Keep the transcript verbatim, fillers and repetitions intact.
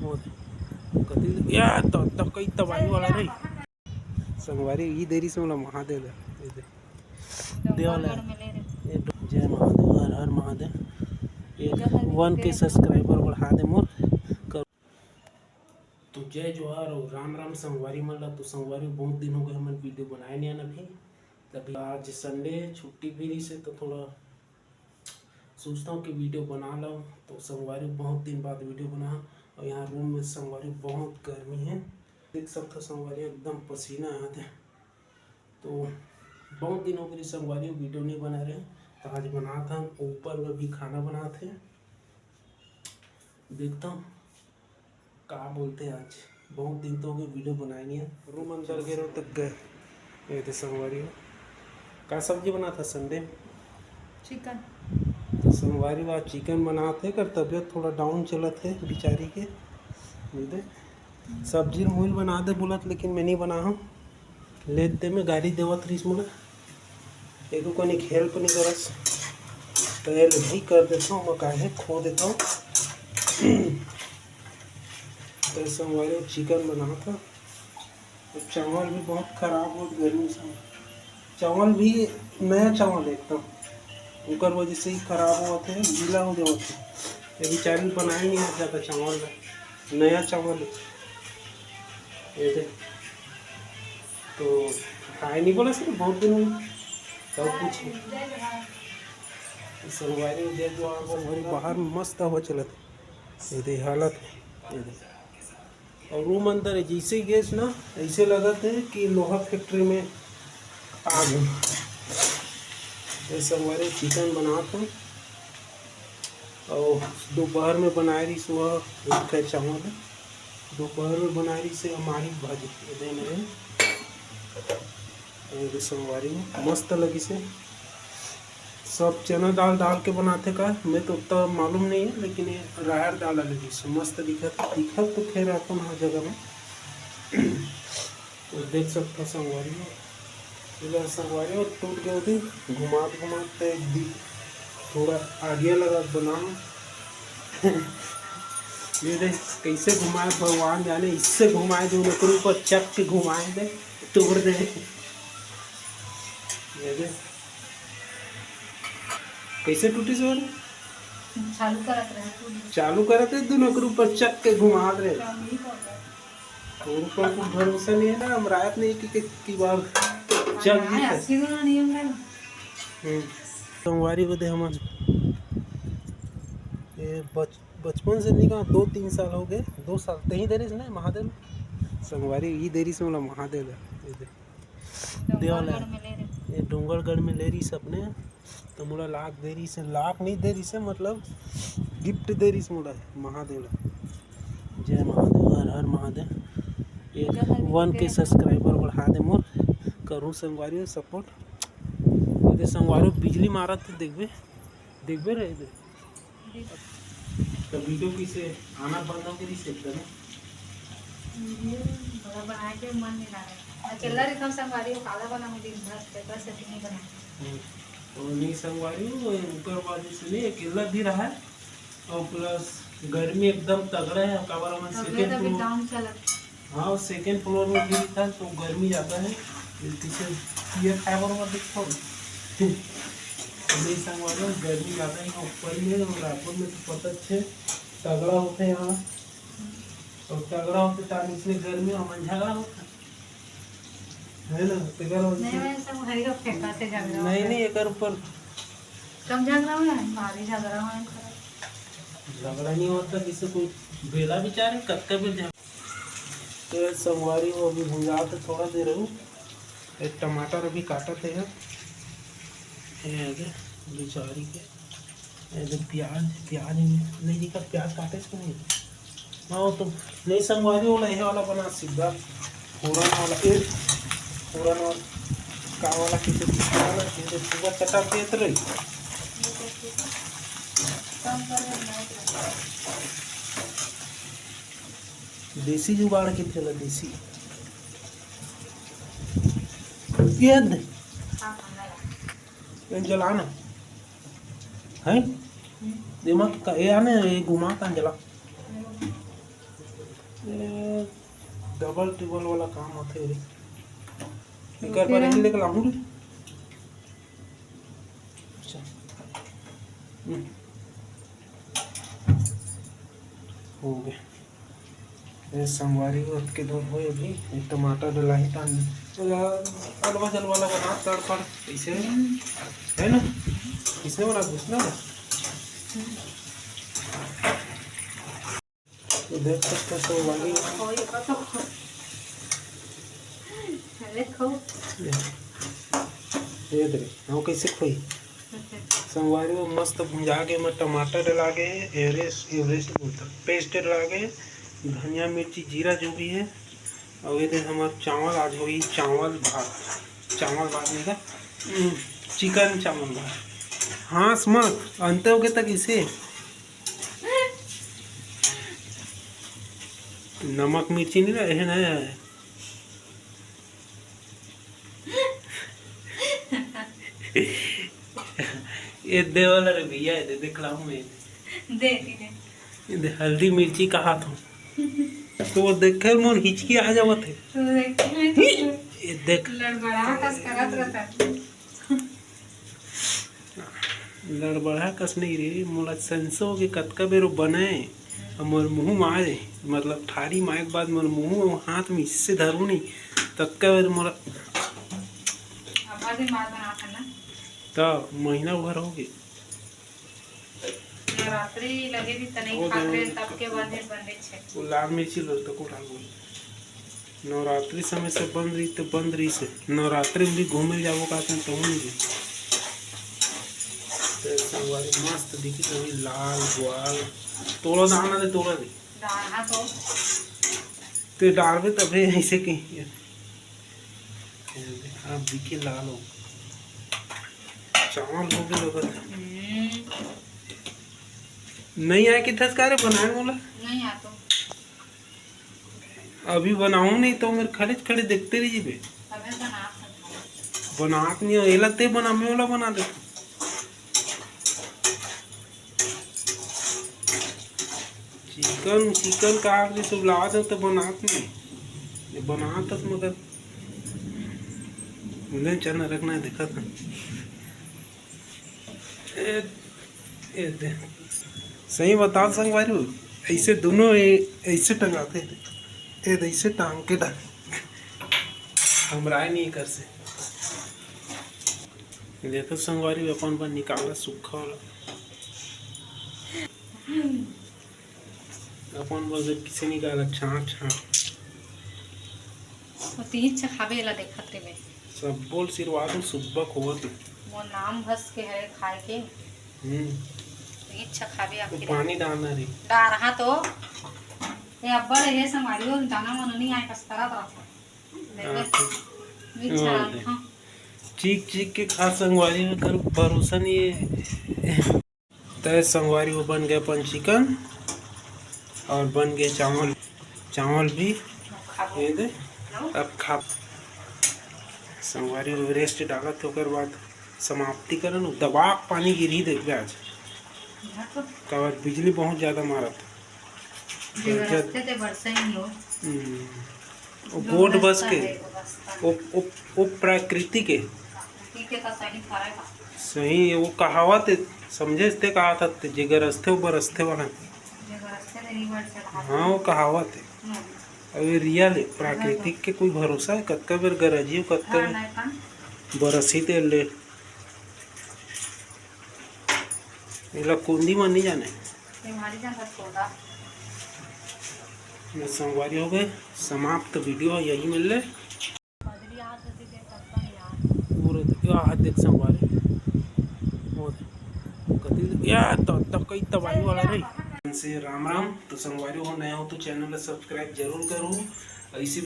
कति या त, त कई तबाही वाला रे। संगवारी, ई देरी से मोला महादेव ला, ए दे। देव ला। ए दे, जय महादेव, हर हर महादेव। एक वन के subscriber बढ़ा दे मोर। तो जय जोहार और राम राम संगवारी मन ला। तो संगवारी, बहुत दिन हो गए हमन video बनाए नहीं अभी। तभी आज Sunday छुट्टी भी रही से तो थोड़ा सोचता हूँ कि video बना लो। तो संगवारी, बहुत दिन बाद video बना। और यहाँ room में संगवारी बहुत गर्मी है, देख सकते हो संगवारी, एकदम पसीना आते। तो बहुत दिन हो गए संगवारी, video नहीं बना रहे, तो आज बनात हन। ऊपर में भी खाना बनात हे, देखता हूँ का बोलते हैं आज। बहुत दिन तो हो गए video बनाए नहीं है। Room अंदर गे रहो तक गए। ये थे संगवारी हो। का सब्जी बनात हे Sunday? Chicken। तो संगवारी हो आज chicken बनात हे, कर तबीयत थोड़ा down चलत हे बिचारी के। ये दे, सब्जी मुइल बना दे बोलत, लेकिन मैं नहीं बना हूँ। लेते में गाली देवत रहीस मोला, एको कनिक help नहीं करस। तो ये भी कर देता हूँ, मैं काहे खो देता हूँ। तो संगवारी हो chicken बनात हे। तो चावल भी बहुत खराब हो गर्मी से, चावल भी नया चावल एकदम, ओकर वजह से ही खराब होत हे, गीला हो जावत हे। ये बेचारी बनाए नहीं है ज़्यादा चावल, नया चावल। ये दे, तो खाए नहीं बोला सर, बहुत दिन हो गए। सब कुछ संगवारी दे दो, संगवारी बाहर मस्त हवा चलत हे। ये दे हालत हे, ये दे। और room अंदर है, जैसे ही गैस ना, ऐसे लगत हे कि लोहा factory में आग है। ये संगवारी chicken बनात हे। और दोपहर में बनाए रही सुबह एक ठे चावल, दोपहर में बनाए रही से हमारी भाजी। ये दे मेरे, ये दे संगवारी में मस्त लगी से। सब चना दाल डाल के बनाते का, मैं तो उतना मालूम नहीं है, लेकिन ये राहर दाल वाले डिश मस्त दिखत, दिखत तो खैर अपन हर जगह में। तो देख सकता संगवारी हो, इधर संगवारी हो टूट गए थे, घुमात घुमात तो एक दी थोड़ा आगे लगा बना। ये देख कैसे घुमाए भगवान जाने, इससे घुमाए जो नौकरी पर चक के घुमाए दे, तोड़ दे। ये देख। कैसे टूटी से वाली? चालू करत रहे, टूट गई। चालू करत रहे, दोनों के ऊपर चक के घुमा रहे। चालू ही करत रहे। और ऊपर को भरोसा नहीं है ना, हम रात नहीं कि, कि, कि बार चक हाँ, गई है। ऐसी वाला नियम है। हम्म। संगवारी बदे हमन ये बच-, बचपन से निका दो तीन साल हो गए, दो साल तही देरी से ना महादेव। संगवारी ई देरी से मोला महादेव है, ये दे। देवाला। डोंगरगढ़ में ले रहे। ये डोंगरगढ़ में ले रही सपने, तो मोला लाख दे रही से, लाख नहीं दे रही से, मतलब gift दे रही से मोला महादेव ला। जय महादेव, हर हर महादेव। एक वन के subscriber बढ़ा दे मोर, करू संगवारी हो support। ये संगवारी हो बिजली मारत हे, देखबे, देखबे रहे दे। तो video किसे आना बंद हो गई रिसेप्शन में? Video बड़ा बनाए के मन नहीं लगा। अकेला रहिथन संगवारी हो, काला बनाऊं दिन भर, तेकर सेती नहीं बनाए। हम्म। और नहीं संगवारी हो, ऊपर बाजू से नहीं, अकेला भी रहा है। और plus गर्मी एकदम तगड़ा है, काबर हमन तगड़े second तभी floor काम चलत। हाँ, second floor में भी था तो गर्मी ज़्यादा है, पीछे ये खाए बरोबर देखो। नहीं संगवारी हो, गर्मी ज़्यादा है ऊपर में, और रायपुर में तो पता छे तगड़ा होते हैं यहाँ। और तगड़ा होते तार इसलिए गर्मी में हमन झगड़ा होता है ना, तेकर वजह नहीं, से मैं संगवारी हो फेंका से झगड़ा नहीं, होता। नहीं, एकर ऊपर कम झगड़ा हो, भारी झगड़ा हो। झगड़ा नहीं होता, जैसे कोई बेला बेचारे कतका बेर झगड़ा। तो संगवारी हो अभी भुंजात हे, थोड़ा देर हो, एक टमाटर अभी काटत हे, ये आगे बिचारी के, ये दे प्याज, प्याज नहीं दिखा, प्याज काटे इसको नहीं। हाँ, तो नहीं संगवारी वाला, ये वाला बना सीधा, फोरन वाला, ए, फोरन वाला, का वाला, किसे किसे वाला, किसे पूरा चटा देत रही। देसी जुगाड़ के चला, देसी। ये दे। ये जलाना। है? एमा का, ये आने, ये घुमा का जला। डबल टिबल वाला काम होथे रे। एकर बर यही लेके लाहूँ रे। अच्छा। हम्म। हो गया। ये संगवारी हो, अतके दूर होय अभी। एक टमाटर डलाही तान। अलवा जलवा ला बना तड़फड़। ऐसे है ना? इसने वाला घुसना ना। तो देख सकते हो संगवारी। ये, ये दे, हाँ, कैसे खोई? संगवारी वो मस्त भुंजा के, मैं टमाटर डला के, एवरेस्ट, एवरेस्ट बोलता, पेस्ट डला के, धनिया, मिर्ची, जीरा जो भी है, और ये दे हमार चावल आज होई, चावल भात, चावल भात नहीं का, हम्म, चिकन चावल भात। हाँस मत, अंत हो गए तक इसे। नमक मिर्ची नहीं रहे ना। ये दे वाला रे भैया, ये दे, दिखलाऊं मैं। दे, दे, दे। ये दे, हल्दी मिर्ची कहा था। तो वो देखे मोर हिचकी आ जावत है। तो देखे मैं तो ये देख। लड़बड़ा कस करत रहता। लड़बड़हा कस नहीं रे, मोला संसो के कतका बेर वो बने, अब मोर मुँह में आए, मतलब थारी माए के बाद मोर मुँह और हाथ में इससे धरू नहीं, ततका बेर मोला। अब्बा दिन बाद बनात है ना? त महीना भर हो गए। नवरात्रि लगे भी त नहीं वो खात रहे, तब के बंदे बंदे छे। वो लाल मिर्ची लो तो को डाल बोल। नवरात्रि समय से बंद रही तो बंद रही से। नवरात्रि में भी घूमे जाबो का तो नहीं गए। तो संगवारी मस्त दिखी तो भी लाल ग्वाल। तोड़ा दाना दे, तोड़ा दे। दाना तो। ते डालबे तबे ऐसे कहीं। आप दिखे लाल हो। चावल हो गए लगत है। हम्म। नहीं आए कि थस का रे बनाए बोला? नहीं आ तो। अभी बनाऊं नहीं तो मेरे खड़े खड़े देखते रह जीबे। अबे बनात हन। बनात नहीं हो, एला ते बना, मैं ओला बना देता। चिकन, चिकन का आखिरी सब लात है तो बनात नहीं। ये बनात हस मगर उन्हें चना रखना है, देखा था। ए, ए दे। सही बता संगवारी हो, ऐसे दोनों ए-, ऐसे टंगाते थे। ए दे, ऐसे टांग के डाल। हम राय नहीं कर से। देखो संगवारी हो, अपन बर निकाला सूखा वाला। अपन बर किसे निकाला छाट छाट। ओ तीन छा खाबे ला देखत रे बे। सब बोल सिरवा दो सुब्बा खोवत है। मोर नाम भस के हरे खाए के। हम्म। तो इच्छा खाबे वो आखिर। पानी डालना रे। डारहा तो। ये अब्बड़ हे संगवारी हो, दाना मन नहीं आए कस करत रहता। देखो। हाँ, ठीक। इच्छा ओ, दे। हाँ। चीख चीख के खा संगवारी हो, कर भरोसा नहीं है। तय संगवारी हो बन गए अपन चिकन और बन गए चावल। चावल भी ये दे। अब खा संगवारी हो रेस्ट डालत, ओकर बाद समाप्ति करन। दबा के पानी गिरही देखबे आज, काबर बिजली बहुत ज्यादा मारत। जे गरजत। रस्ते ते बरसई नहीं हो। हम्म। वो जो बोट बस रस्ता के, है, वो रस्ता। वो, वो, वो प्राकृतिक है। प्राकृतिक है तो सही फरे का। सही है, वो कहावत है, समझे ते कहावत है, जे गरजते वो बरसते वाला। जे गरजते ते नहीं बरसे कहावत। हाँ, वो कहावत है। हम्म। अब ये रियल है, प्राकृतिक के कोई भरोसा है, कतका बेर गरजी, कतका हाँ, बेर नहीं पान। बरसी ते ले। एला कुंदी मन नहीं जाने। ये भारी जान रसगुल्ला। ये संगवारी हो गए समाप्त, वीडियो यही मिल ले। बदली हाथ होती के कतका नहीं यार। पूरे तो क्या हाथ देख संगवारी। वो कति या तो, तो कई तबाही वाला रे। से राम राम। तो संगवारी हो, नया हो तो चैनल ला सब्सक्राइब जरूर करो। ऐसी